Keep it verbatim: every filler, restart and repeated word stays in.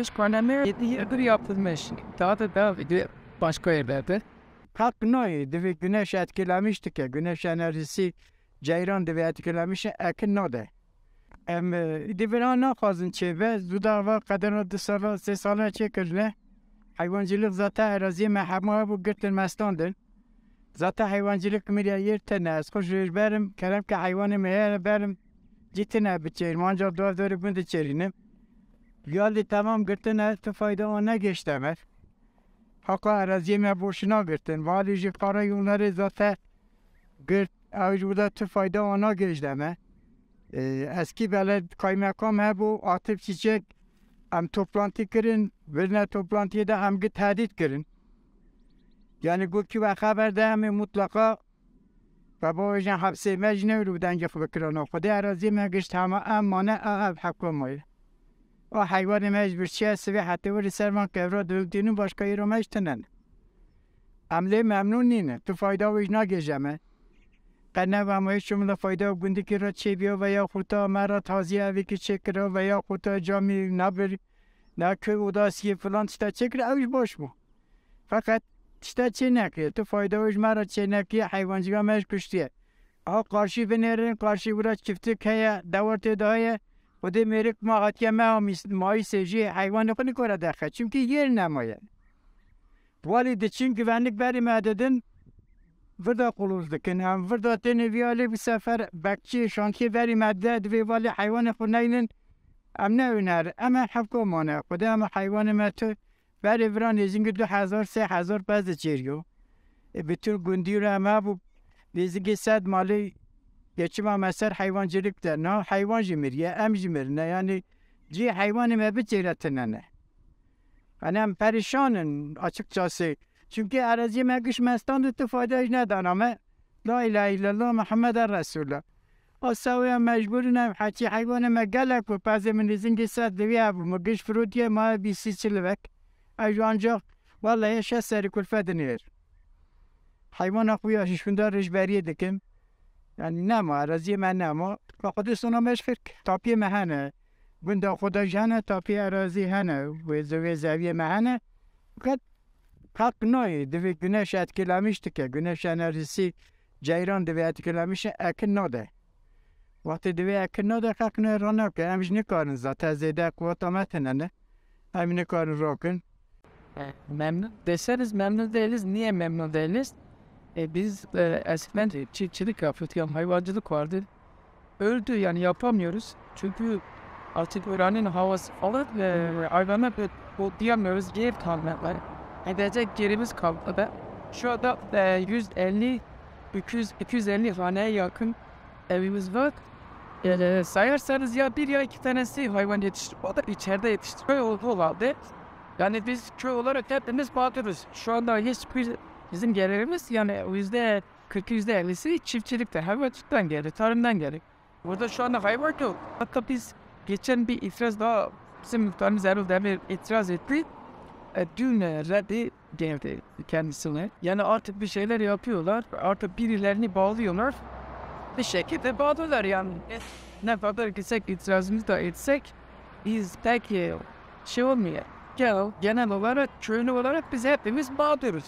Hiç problemi yedi yıldır yapılmış. Daha da devam ediyor başka yerlerde. Hak nayê, divê güneş etkilemiş dike, güneş enerjisi ceyran divê etkilemiş e, ekin nade. Em e, di vira naxwazin çêbe, zû da va qedera du sala, sê sala çêkirine. Heywancılık zaten eraziyê me hema hebû girtin mestandin. Zaten heywancılık miriye yer tene, ez xwe ji berim, kerem ke heywanê me heye berim, cî tine biçêrim, ancak dua dörê gund diçêrînim. Yalî temam girtine, tu fayda wan negêşte me. Haka eraziyê me boşuna girtin. Valî jî qara yolları zaten girt. Ew ji burada tu fayda wan nagêşte me. Ee, eski beled kaymakam hebû, Atif Çiçek, em toplantı kirin, birine toplantıyê de em gi tehdît kirin. Yani got ki we xeber de em ê mutlaka Baba êjan hepsê me ji newir û dengê xwe bikirana. Xwedê eraziyê me gişt hema em mane a ev hevka maye. A heywanê me ji birçiye sivê hetê wir li ser van kevra dil dîn û başka îro me ji tinen. Em lê memnûn nîne. Tu fayda wê ji nagêje me. Qe neva me hiç şumla fayda gundikî re çêbiya veya xuta me re taziye evîkî çêkira veya xuta camî nebir, ne kö odasiyê filan tişta çêkira ew ji baş bû. Feqet tişta çê nekiriye. Tu fayda wê ji me re çê nekiriye, heywancîga me ji kuştiye. Ew qarşî binêrin, qarşî wira çiftik heye, dewar tê de heye. Xwedê mêrik ma hatiye me a mîs-, mayîsê jî heywanê xwe nikare derxe. Çimkî yêr nemaye. Walî diçin güvenlik berî me didin, virda qulûz dikin. Em virda têne vî alî bi sefer bekçî şantiyê berî me dide, divê walî heywanê xwe neynin. Em ne wîner, em ê hevko mane. Xwedê em heywanê me tu Berê vira nêzîngî du hezar, sê hezar pez diçêriyo. E, bi tu gundî re em hebû nêzîngî sed malê geçima me ser heywancılık de. Na heywan jî miriye, em jî mirine. Yani cî heywanê me biçêre tinene. Yani em perişan in açıkçası. Çünkü eraziyê me giş mestan de tu fayda jî nedana me. La ilahe illallah Muhammeden Resulullah. Asa wê em mecbûr in em heçî heywanê me gelek ku pezê min lîzingê ser divî hebû. Min giş firotiye maye bîst sî çilivek. Ez jî ancak wellahî şeş serî kulfe dinêr. Heywana xwe ya jî şûnda rêjberiyê dikim. Yani nema, eraziyê me nema. Ka xwedê sona me ji xêr ke. Tapiyê me hene. Gunda xwe de jî hene, tapiyê erazî hene. Wê zivê zeviyê me hene. Qet Hak nayê, divê güneş etkilemiş dike, güneş enerjisi ceyran divê etkilemiş e, ekin nade. Wextê divê ekin nade, hak nayê ranake. Em jî nikarin zaten zêde quweta me tine ne. Em nikarin rakin. Memnun deseniz memnun değiliz. Niye memnun değiliz? E, biz e, eskiden çiftçilik yapıyorduk, yani hayvancılık vardı. Öldü, yani yapamıyoruz. Çünkü artık oranın havası falan, e, hayvanlar pek otlayamıyoruz. Geri kalmadılar. Gidecek yerimiz kalmadı. Şu anda e, yüz elli, iki yüz, iki yüz elli haneye yakın evimiz var. E, sayarsanız ya bir ya iki tanesi hayvan yetiştirip, o da içeride yetiştirme olduğu halde. Yani biz köy olarak hepimiz mağduruz. Şu anda hiçbir bizim gelirimiz yani yüzde kırk, yüzde ellisi çiftçilikten, hayvancılıktan geldi, tarımdan geldi. Burada şu anda hayvan yok. Hatta biz geçen bir itiraz daha bizim muhtarımız Erol Demir itiraz etti. E, dün e, reddi geldi kendisine. Yani artık bir şeyler yapıyorlar. Artık birilerini bağlıyorlar. Bir şekilde bağlıyorlar yani. Ne kadar gitsek itirazımızı da etsek biz pek e, şey olmuyor. Genel, genel olarak köylü olarak biz hepimiz mağduruz.